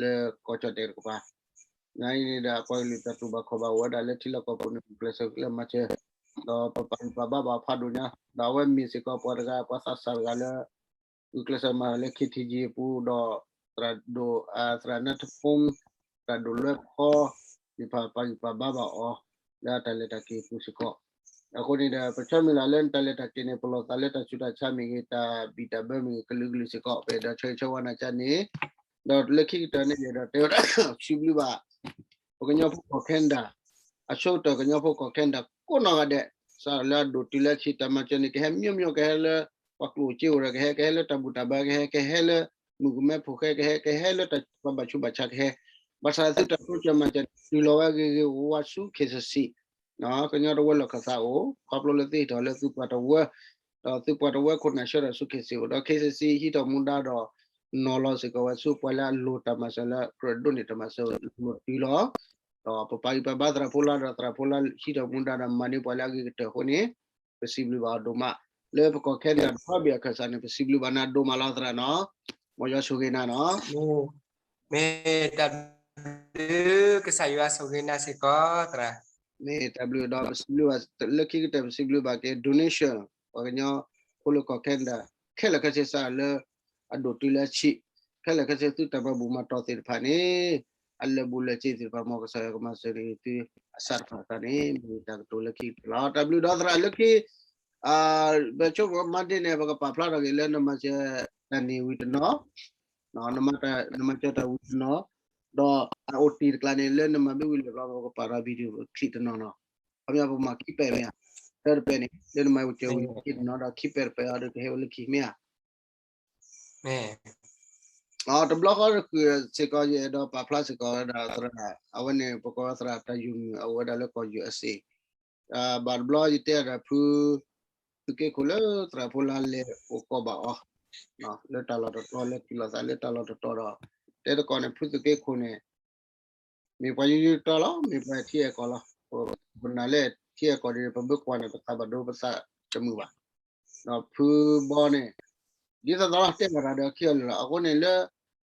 လၢကီၢ်ကၠီၣ်တဲၣ်တကပၤ နအံၤန့ၣ်ဒီး ပှၤကလုာ်တၢ်တူၢ်ဘၣ်ခီၣ်ဘၣ်အိၣ်ဝဲဒၣ်လၢထံလီၢ်ကီၢ်ပူၤန့ၣ် ဂုာ်ကျဲးစၢးကျဲမၤစၢၤ ဒီးပပာ်ဂံၢ်ပာ်ဘါဘၣ်အီၤဖးဒိၣ်ညါ ဒီးအဝဲမ့ၢ်စ့ၢ်ကီးပှၤတဂၤ ပှၤသးစၢ်တဂၤလၢ ဂုာ်ကျဲးစၢးမၤလၢ KTG အပူၤ ဒီးသရၣ်ဒိၣ် သရၣ်နၢထဖူ သရၣ်ဒိၣ်လွဲဖီ သ့ၣ်တဖၣ်ပာ်ဂံၢ်ပာ်ဘါဘၣ်အီၤ လၢအတၢ်လဲၤတၢ်က့ၤအပူၤစ့ၢ်ကီး အဃိန့ၣ်ဒီး ပဆၢမုၢ်လၢ်လၢနတၢ်လဲၤတၢ်က့ၤန့ၣ် ပလီၢ်သးလၢတၢ်ဆူးတၢ်ဆါမ့ၢ်ဂ့ၤ တၢ်ဘံၣ်တၢ်ဘၢမ့ၢ်ဂ့ၤ ကလုာ်ကလုာ်စ့ၢ်ကီး ပအဲၣ်ဒိးဆၢဂ့ၤဆၢဝါနၤကန့ၣ် ဒီးလၢခံကတၢၢ်န့ၣ် ယအဲၣ်ဒိးတဲဝဲဒၣ် စံးဘျုးဘၣ် ပကညီဖိကီၢ် Canada အဆိကတၢၢ်ကညီဖိကီၢ် Canada ကိးနီၢ်ဂၤဒဲး စးထီၣ်လၢအဒိၣ်တုၤလၢဆံးတၢ်မၤစၢၤန့ၣ် ကဟဲမျိုးမျိုး ကဟဲလၢ ပှၤကျိၣ်စ့အိၣ်ဒီးကဟဲ ကဟဲလၢတၢ်ဘူၣ်တၢ်ဘါကဟဲ ကဟဲလၢမုၣ်ကမဲဖိဃဲကဟဲ ကဟဲလၢတၢ်ဘၣ်ဆူးဘၣ်ဆါကဟဲ ဘၣ်ဆၣ်သုတၢ်တိစၢၤမၤစၢၤန့ၣ် တုၤလီၤဝဲဂ့ၤဂ့ၤဝါဝါဆူ KCC ကညီတဝၢလီၢ်ခၢၣ်သးအိၣ် ခီဖျိလၢသုဟ့ၣ်ထီၣ်လၢသုပှၤတဝၢ ဒီးသုပှၤတဝၢခိၣ်နၢ်ဆှၢထီၣ်ဆူ KCC အိၣ်ဒီး KCC ဟံးထီၣ်မူဒါဒီး နီၤလီၤစ့ၢ်ကီးဝဲဆူပှၤလၢအလိၣ်တၢ်မၤစၢၤလၢ ကြၢးဒိးန့ၢ်တၢ်မၤစၢၤ လိၣ်တုၤလီၤ ဒီးပပာ်ဂံၢ်ပာ်ဘါသရၣ်ဖိလါဒီးသရၣ်ဖိလါဟံးထီၣ်မူဒါဒီးမၤန့ၢ်ပှၤလၢအဂ့ၤကတၢၢ်အဃိန့ၣ် ပစံးဘျုးဘၣ်အီၤဒိၣ်မး လၢပကီၢ် Canada တခီဘ့ၣ်အခၢၣ်စးန့ၣ် ပစံးဘျုးဘၣ်နၤဒိၣ်မးလီၤသရၣ်နီၤ မ်ယွၤဆိၣ်ဂ့ၤနၤနီၤ မ့ၢ်တၢ်ဘျုး ကစၢ်ယွၤဆိၣ်ဂ့ၤနၤစ့ၢ်ကီးသရၣ် မ့ၢ်တၢ်ဘျုးဒီးပစံးဘျုးဘၣ် လၢခံကတၢၢ်ပစံးဘျုးဘၣ်က့ၤ donation ပှၤကညီဖိလၢကီၢ် Canada ခဲလၢာ်ခဲဆ့စးလၢ အဒိၣ်တုၤလၢအဆံး ခဲလၢာ်ခဲဆ့သုတၢ်မၤဘူၣ်မၤတီၢ်သ့ၣ်တဖၣ်န့ၣ် အလၢာ်ဘူၣ်လၢာ်စ့ၤသ့ၣ်တဖၣ် မ်ကစၢ်ယွၤကမၤစၢၤန့ၢ်သုအစးတဖၣ်သးန့ၣ် မ့ၢ်တၢ်ကတိၤလၢခံကတၢၢ်လီၤ တၢ်ဘျုးဒီးသရၣ်လၢခံ ပဆိကမိၣ် Monday န့ၣ် ပကပာ်ဖျါထီၣ်က့ၤလၢနမၤစၢၤတၢ်န့ၣ်ဝံၤတနီၤ နမၤစၢၤတၢ်ဝံၤတနီၤ ဒီးအအိၣ်တ့ၢ်တကျါန့ၣ် လၢနမၤမ့ၢ်ဝံၤလၢာ်ဘျီ ပကပာ်ထီၣ် video clip တနီၤနီၤ ခီပညီပမၤခံပဲာ်မ့ၢ်ဧါ တၢတပဲာ်န့ၣ် လၢနမၤဝံၤစၢၤဝံၤခံတနီၤဒီးခံပဲာ်တပဲာ်အီၤဒီးကဟဲဝဲလၢခံမ့ၢ်ဧါ တဘျီဃီတကုာ်စ့ၢ်ကီး ယအဲၣ်ဒိးပာ်ဖျါစ့ၢ်ကီးဝဲဒၣ်သရၣ် အဝဲန့ၣ် ပကိးဝဲသရၣ်တၢ်ယုၢ်မုာ် အအိၣ်ဝဲဒၣ်လၢကီၢ် ယူအက်စ်အေ ဘၣ်တဘျီယတဲအီၤဒီးဖု သုးက့ခိၣ်လၢသရၣ်ဖိလါလဲၤအိၣ်ကီးဘၣ်အီၤ လၢတၢ်လီၢ်တတီၤ လဲၤတုၤလီၤသးလၢတၢ်လီၢ်တတီၤဒီး တဲသကိးန့ၣ် ဖုသုးက့ခိၣ်န့ၣ် မ့ၢ်ပှၤယူယူတတီၤလီၤ မ့ၢ်ပှၤထံအဲၣ်ကီၢ်လီၤ ပနာ်လၢထံအဲၣ်ကီၢ်န့ၣ် ပဘၣ်ကွၢ်န့ၣ် ပသးဘၣ်ဒိပသးတမုာ်ဘၣ် ဒီးဖုဘီန့ၣ် ဒ်သိးသိးလီၤ တဲဘၣ်တၢ်ဒီးခံအီၤလၢာ်လီၤ အဃိန့ၣ်လၢ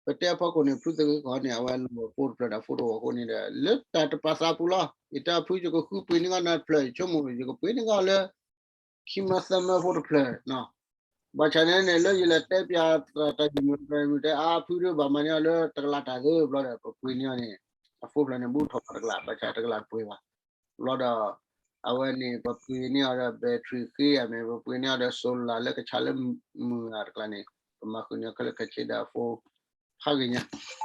ပတဲအဖီခိၣ်န့ၣ် ဖုသုးက့ခိၣ်န့ၣ် အဝဲလီၤဖိတဖျၢၣ်ဒီး ဖိတဝီၤအဃိန့ၣ်ဒီး လၢတၢ်တပာ်သးပူၤလီၤ ယတဲဖုယကဃုပှ့ၤန့ၢ်ကီးနၤတဖျၢၣ် ယဆိကမိၣ် ယကပှ့ၤန့ၢ်ကီးလၢ ခံမၢသၢမၢဖိတဖျၢၣ် ဘၣ်ဆၣ်န့ၣ်န့ၣ် လၢယလဲၤတဲပၠးသရၣ်တၢ်ယုၢ်မုာ်တဖျၢၣ် မုၢ်တဲအါဖုဒိၣ်ဘၣ်မၤန့ၢ်အီၤလၢတကလးတၢ်သ့ဘျီဒီး ပပှ့ၤန့ၢ်အီၤန့ၣ် အဖိတဖျၢၣ်န့ၣ် ဘူးထီၣ်ပှၤတကလး ဘၣ်ဆၣ်တကလးတပှ့ၤဘၣ် ဘျီဒီး အဝဲန့ၣ် ပပှ့ၤန့ၢ်အီၤဒီး battery ဃ့ဧါမ့ၢ် ပပှ့ၤန့ၢ်အီၤဒီး solar လၢကဆါလၢမုၢ်ဂၤတကျါန့ၣ် ပမၤဃုာ်န့ၢ်အီၤခဲလၢာ်ခဲဆ့ဒီးအဖိ ဖးဂ့ၤညါ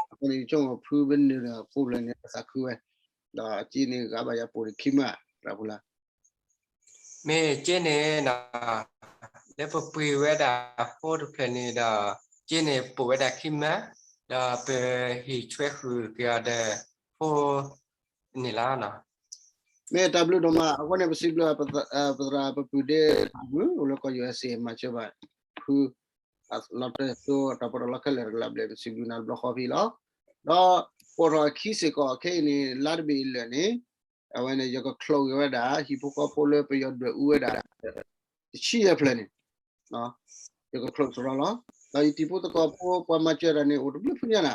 အဃိန့ၣ် ယဆိကမိၣ်ဖုဘၣ်နုာ်ဒီးအဖိတဖျၢၣ်န့ၣ် ပသးခုဝဲ ဒီးအစ့န့ၣ် ဂၤဘၣ်ယၤပိာ်န့ၣ်ခံမၢ သရၣ်ဖိလါ မ့ၢ်က့န့ၣ်နီၤ လၢပပှ့ၤဝဲဒၣ်အဖိတဖျၢၣ်န့ၣ်ဒီး က့န့ၣ်ပိာ်ဝဲဒၣ်ခံမၢ ဒီးပဟ့ၣ်ဆွဲဃုာ်က့ၤအီၤဒီး ဖိန့ၣ်လီၤနီၤ မ့ၢ်တၢ်ဘျုးဒိၣ်မး အဃိန့ၣ် ပစံးဘျုး ပသရၣ်ပပုၢ်ဒ့ မုၢ်အိၣ်လၢကီၢ် ယူအက်စ်အေ မၤစၢၤဘၣ် ဖု လီၤတၢ်သိတၢ်ပီးတၢ်လီခဲလၢာ်တကလးဘျဲၣ် ပစံးဘျုးနၤတဘျီဃီဖဲလီၤ ဒီးပိာ်ထီၣ်အခံစ့ၢ်ကီး ခဲအံၤန့ၣ် လါတဘ့ၣ်အလၢာ်န့ၣ် အဝဲန့ၣ် ယက close က့ၤဝဲဒၣ် ဟံၣ်ဖိဃီဖိလၢပယီၤဒွဲၣ်အူဝဲဒၣ် တဆံယဲၢ်ဖျၢၣ်န့ၣ် ယက close စရီလီၤ ဒီးယတံၤဖိသကိးဖိပှၤမၤစၢၤတၢ်န့ၣ် အိၣ်တဘျုးဖုညါနၤ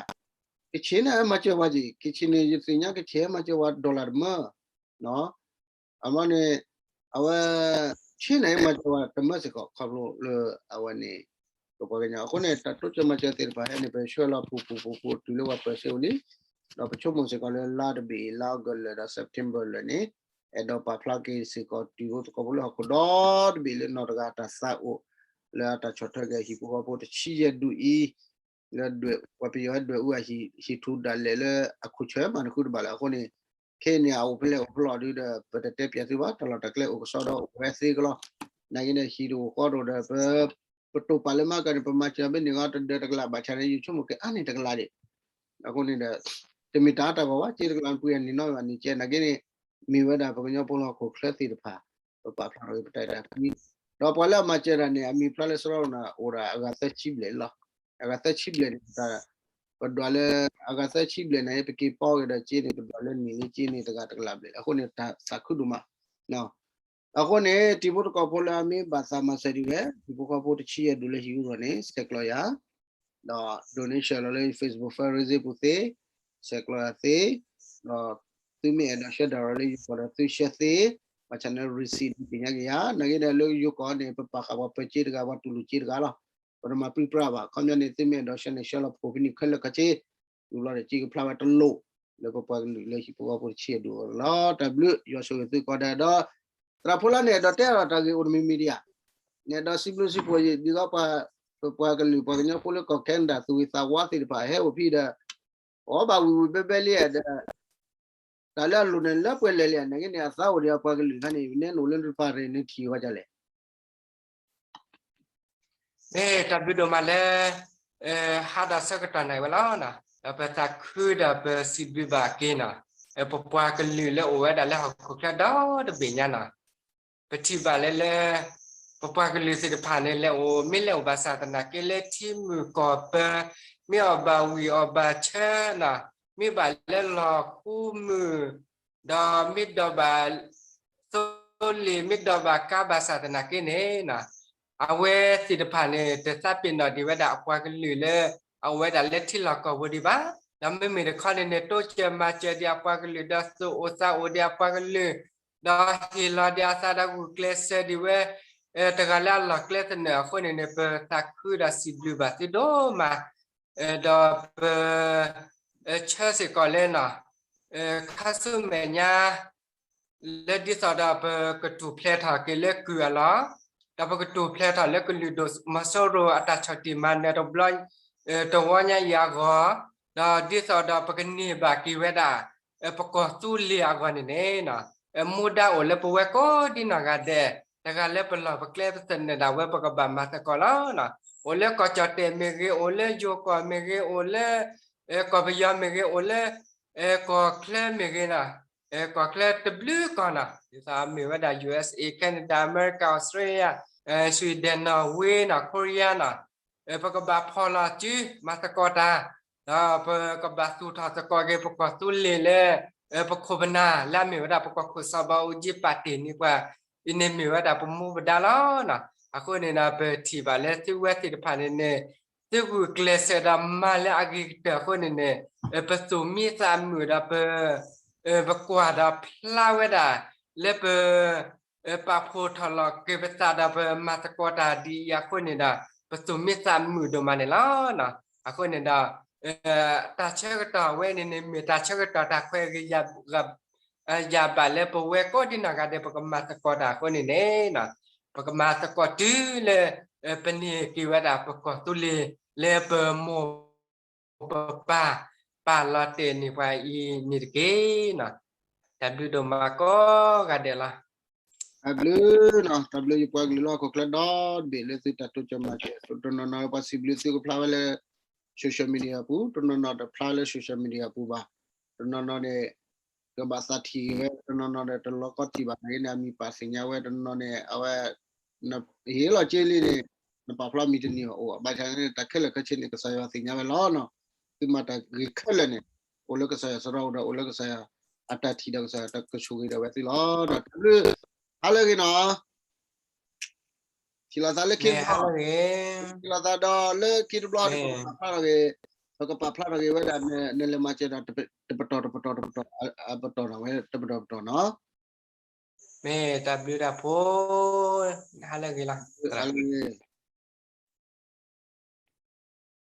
ကခ့န့ၣ်မၤစၢၤဝဲက့ၤ ကခ့န့ၣ် ယသ့ၣ်ညါကခ့မၤစၢၤဝဲ dollar တမၢ အမ့ၢ်န့ၣ် အဝဲ ဆ့န့ၣ်မၤစၢၤဝဲတမၢစ့ၢ်ကီး ခီဖျိလၢအဝဲန့ၣ် ပပှၤကညီ အဃိန့ၣ် တၢ်တိစၢၤမၤစၢၤသ့ၣ်တဖၣ်ဟဲန့ၣ် ပဆှၢလီၤပူၤပူၤပူၤပူၤတုၤလၢဝဲပၢၢ်စ့အိၣ်လံ ဒီးပဆိကမိၣ်စ့ၢ်ကီးလၢလါတဘ့ၣ် လါအီကူးလၢာ်ဒီး September လၢာ်န့ၣ် အဲၣ်ဒိးပာ်ဖျါက့ၤစ့ၢ်ကီး တံၤဖိသကိးဖိလၢဟီၣ်ခိၣ်ဒီတဘ့ၣ်လၢနီၢ်တဂၤတၢ်သးအိၣ် လၢအတၢ်ဆီၣ်ထွဲက့ၤဟံၣ်ဖိဃီဖိတဆံယဲၢ်ဒူၣ်အံၤ လၢဒွဲၣ် ပှၤပယီၤဟဲဒွဲၣ်အူအဟံၣ်ထူၣ်ဒၣ်လဲာ်လၢအခိၣ်ဆၢမး နဃုတဘၣ်လၢအဃိန့ၣ် ခဲအံၤန့ၣ် အအိၣ်ဖဲလဲၣ်အိၣ်ဖဲလဲၣ်ဒုးဒီး ပတတဲပၠးသုဘၣ် တၢ်လီၢ်တၢ်ကျဲအိၣ်ကစီဒီးအိၣ်ဝဲသ့ကလီ နာ်က့န့ၣ် ဟံၣ်တအိၣ်ဃီတအိၣ်ဒီး ပ ပတိာ်ပာ်လၢမၤကၤန့ၣ် ပမၤစၢၤဘၣ်န့ၢ်ဂီၤတဒၢတကလးဘၣ်ဆၣ်န့ၣ် ယဆိကမိၣ်က့ၤအါန့ၢ်တကလးဒံး အဃိန့ၣ်ဒီး တမ့ၢ်တၢ်အါတၢ်ဂီၢ်ဘၣ် က့တကလးပှ့ၤအနံၣ်နီဘၣ်န့ၣ်ကဲ နာ်က့န့ၣ် မ့ၢ်ဝဲဒၣ်ပကညီဖိလၢဟီၣ်ခိၣ်ချၢသ့ၣ်တဖၣ် ပပာ်ဖျါထီၣ်က့ၤပတၢ်အဲၣ်တၢ်ကွံ ဒီးပှၤလၢအမၤစၢၤတၢ်န့ၣ် အမံၤဖျါလၢစရီန့ၣ် အိၣ်ဒီးအဂၤသၢဆံဘျဲၣ်လီၤ. အဂၤသၢဆံဘျဲၣ်န့ၣ် ပဒွးလၢ အဂၤသၢဆံဘျဲၣ်န့ၣ် ပက့ၤပီက့ၤဒီးက့န့ၣ် ပဒွးလၢနံၣ်လၢက့န့ၣ် တဂၤတကလးဘျဲၣ် အဃိန့ၣ် တၢ်သးခုဒိၣ်မး အဃိန့ၣ် တံၤဖိသကိးဖိလၢအမ့ၢ်ဘၣ်သးမၤစၢၤဒံးဝဲ တံၤဖိဃီဖိတဆံယဲၢ်ဒူၣ်လၢဟံၣ်အူထီၣ်န့ၣ် ဆဲးကျိးယၤ ဒီး donation လီၤလၢ Facebook fundraiser ပူၤသ့ ဆဲးကျိးယၤသ့ ဒီးသုမ့ၢ်အဲၣ်ဒိးဆှၢဒၣ်လီၤလၢယိၤကီၢ်ဒီးသုဆှၢသ့ ဘၣ်ဆၣ်န့ၣ် receipt ဒုးသ့ၣ်ညါက့ၤယၤ နာ်က့ဒီးလၢယိၤကီၢ်န့ၣ် ပပာ်ဃာ်ပှၤပၢၤစ့တဂၤ ပှၤတူၢ်လိာ်စ့တဂၤလီၤ. ပတမၤပြံပြါဘၣ် ခီပညီန့ၣ် သုမ့ၢ်အဲၣ်ဒိးဆှၢန့ၣ် ဆှၢလီၤဖိးဖဲန့ၣ်ခဲလၢာ်ခဲဆ့ တုၤလီၤဒီးစ့ကဖျါဝဲတလိၣ် လၢပပှၤကလုာ်လၢဟံၣ်ဖိဃီဖိတဆံယဲၢ်ဒူၣ်အဂီၢ်န့ၣ်လီၤ. တၢ်ဘျုး ယွၤဆိၣ်ဂ့ၤသုကိးဂၤဒဲးဒီး သရၣ်ဖိလၢန့ၣ် အဲၣ်ဒိးတဲအါထီၣ်တၢ်ဂ့ၢ်အိၣ်တမံၤမံၤဒံးဧါ န့ၣ်ဒီးစံးဘျုးစံးဖှိၣ်ဒ်သိးပ ပပှၤကလုာ်ပှၤကညီဖိလၢကီၢ် Canada သူၣ်ဂ့ၤသးဝါသ့ၣ်တဖၣ်ဟဲအိၣ်ဖဲဒီး အီၣ်ဘၣ်ဝံၤဝံၤဘဲဘဲလံဒီး တၢ်လၢအလိၣ်န့ၣ်လၢပှဲၤလဲၣ်လံ နာ်က့န့ၣ် အသးအိၣ်ဒီးအပှၤကလုာ်ခါန့ၣ် နဲနအိၣ်လၢနတပၤရ့ၣ်နထံၣ်ဝဲဒ်လဲၣ် မ့ၢ်တၢ်ဘျုးဒိၣ်မးလၢ ဟါဒီးဆၢကတီၢ်နၢ်ဝဲလီၤ. ဒီးပသးခုဒီးပစံးဘျုးဘၣ်က့ၤနီၤ ပပှၤကလုာ်လၢအိၣ်ဝဲဒၣ်လၢဟီၣ်ခိၣ်ချၢဒီတဘ့ၣ်ညါနီၤ ပထံၣ်ဘၣ်လၢလၢ ပပှၤကလုာ်သ့ၣ်တဖၣ်န့ၣ် လဲၤအိၣ် မ့ၢ်လဲၤအိၣ်ဘၣ်ဆၣ်သနာ်က့လၢထံမုၢ်ကီၢ်ပၢၤ မ့ၢ်အီၣ်ဘၣ်ဝံၣ်အီၣ်ဘၣ်ဆၢနီၤ မ့ၢ်ဘၣ်လၢလီၢ်ဃုမုၢ် ဒီးမ့ၢ်ဒိးဘၣ်သိလ့ၣ် မ့ၢ်ဒိးဘၣ်ကါဘၣ်ဆၣ်သနာ်က့န့ၣ် အဝဲသ့ၣ်တဖၣ်န့ၣ် တသးပ့ၤနီၣ်ဒံးဝဲဒၣ်အပှၤကလုာ်လၢ အအိၣ်ဝဲဒၣ်လၢထံလီၢ်ကီၢ်ပူၤဒံးဘၣ်. ဒီးမ့မ့ၢ်တခီန့ၣ်န့ၣ် တိစၢၤမၤစၢၤဒံးအပှၤကလုာ် ဒီးသူၣ်အိၣ်သးအိၣ်ဒံးအပှၤကလုာ် ဒီးဟ့ၣ်လီၤဒံးအသးဒီးဂုာ်ကျဲးစၢးဒံးဝဲ တဂၤလၢအလီၢ်ကျဲသနၢၣ်အဃိန့ၣ်န့ၣ် ပသးခုဒီးစံးဘျုးဘၣ်သုဒိၣ်မး ဒီးပ ဆၢစ့ၢ်ကီးလၢနီၤ ခါဆူမဲာ်ညါ လၢဒ်သိးဒီးပကထူၣ်ဖျဲးထီၣ်က့ၤလၢကုၢ်အလီၢ်, ဒီးပကထူၣ်ဖျဲးထီၣ်လၢကလုာ်ဒိၣ်မီၤစိရိၤအတၢ်ဆီၣ်တံၢ်မၤနၢၤတဘျီ တဝီညါအံၤအဂီၢ်, ဒီးဒ်သိးဒီးပကန့ၢ်ဘၣ်က့ၤဝဲဒၣ် ပကီၢ်သူလ့ၤအဂီၢ်န့ၣ်န့ၣ် မူဒါအိၣ်လၢပဝဲကိးဒံနီၢ်ဂၤဒဲး, တဂၤလၢပလီၢ်ပကျဲပသနၢၣ်ဒၣ်ဝဲ ပကဘၣ်မၤသကိးလီၤ. အိၣ်လၢကီၢ်ကၠီၣ်တဲၣ်မ့ၢ်ဂ့ၤ, အိၣ်လၢယိၤကီၢ်မ့ၢ်ဂ့ၤ, အိၣ်လၢ ကီၢ်ပယီၤမ့ၢ်ဂ့ၤ, အိၣ်လၢ ကီၢ်ချၢမ့ၢ်ဂ့ၤနီၤ, ကီၢ်ချၢတဘျုးကီၢ်နီၤ, ဒ်သိးမ့ၢ်ဝဲဒၣ် ယူၢ်အၢၣ်စ်အ့ Canada, America, Australia, Sweden, Norway နီၤ, Korea နီၤ, ပကဘၣ်ဖီၣ်လီၤစု မၤသကိးတၢ်, ဒီးပကဘၣ်သူၣ်ထီၣ်သကိးက့ၤ ပကီၢ်သူလ့ၤလၢ ပခိၣ်ပနၢ်လၢအမ့ၢ်ဝဲဒၣ် ပကီၢ်ခိၣ်စီၤဘးအူကၠံပာ်တ့ၢ်န့ၢ်ပှၤ အံၤန့ၣ်မ့ၢ်ဝဲဒၣ်ပမူပဒါလီၤ. အဃိန့ၣ်ဒီး ပထံၣ်ဘၣ်လၢသုဝဲသ့ၣ်တဖၣ်န့ၣ်န့ၣ် သုဂုာ်ကျဲးစၢးဒီးမၤလၢအဂ့ၤကတၢၢ်အဃိန့ၣ်န့ၣ် ပသူၣ်မံသးမုာ်ဒီးပ ပကွၢ်ဒီးဖျါဝဲဒၣ် လၢပ ပာ်ဖှိၣ်ထီၣ်လီၤက့ၤပသးဒီးပမၤသကိးတၢ်ဒ်အံၤအဃိန့ၣ်ဒီး ပသူၣ်မံသးမုာ်ဒိၣ်မးန့ၣ်လီၤ. အဃိန့ၣ်ဒီး တၢ်ဆၢကတီၢ်ဝဲန့ၣ်န့ၣ် မ့ၢ်တၢ်ဆၢကတီၢ်တၢ်ခွဲးဂ့ၤ ယၤဘၣ်လၢပဝဲကိးဒံနီၢ်ဂၤဒဲး ပကမၤသကိးတၢ်အဃိန့ၣ်န့ၣ် ပကမၤသကိးတုၤလၢ ပန့ၢ်က့ၤဝဲဒၣ်ပကီၢ်သူလ့ၤ လၢပမိၢ်ပပၢ် ပာ်လီၤတဲာ်န့ၢ်ပှၤအံၤန့ၣ်တက့ၢ်. တၢ်ဘျုးဒိၣ်မးကိးဂၤဒဲးလီၤ. တၢ်ဘျုးနီၤ, တၢ်ဘျုးယပှၤကလုာ်လၢဟီၣ်ခိၣ်ချၢဒီဘ့ၣ်လၢသုတၢ်တိစၢၤမၤစၢၤ, တနီၤနီၤပှၤစံးဘျုးသုကဖျါဝဲလၢ social media ပူၤ, တနီၤနီၤတဖျါလၢ social media ပူၤဘၣ်, တနီၤနီၤန့ၣ် ကဘၣ်သးထံၣ်ဂ့ၤဝဲ, တနီၤနီၤဒီးတလီၤကီထံၣ်ဘၣ်, နာ်က့န့ၣ် အမံၤပာ်သ့ၣ်ညါဝဲ, တနီၤနီၤန့ၣ် အဝဲ ဟ့ၣ်လီၤက့ၤလံန့ၣ် နပာ်ဖျါမံၤတန့ၢ်ဘၣ်အိၣ်, ဘၣ်ဆၣ်န့ၣ် တၢ်ခဲလၢာ်ခဲဆ့န့ၣ် ကစၢ်ယွၤသ့ၣ်ညါဝဲလီၤနီၤ. သုမၤတၢ်ဂ့ၤခဲလၢာ်န့ၣ် အိၣ်လၢကစၢ်ယွၤစရီအိၣ်ဒီး အိၣ်လၢကစၢ်ယွၤအတၢ်ထံၣ်ဒီးကစၢ်ယွၤတၢ်ကဆိၣ်ဂ့ၤဒီးဝဲသုလီၤ. ဒီးတၢ်ဘျုး ဟါလၢအဂ့ၤနီၤ. ထံၣ်လိာ်သးလၢခံတဘျီ, ထံၣ်လိာ်သးဒီးလၢခံတဘျီန့ၣ် ပကပာ်ဖျါထီၣ်က့ၤ, ပကပာ်ဖျါထီၣ်က့ၤဝဲဒၣ် နလဲၤမၤစၢၤတၢ်တပတီၢ်တပတီၢ်တပတီၢ်, အပတီၢ်ထီၣ်ဝဲတပတီၢ်တပတီၢ်နီၤ. မ့ၢ်တၢ်ဘျုးတၢ်ဖှိၣ်, ဟါလၢအဂ့ၤလီၤ. ဟါလၢအဂ့ၤ.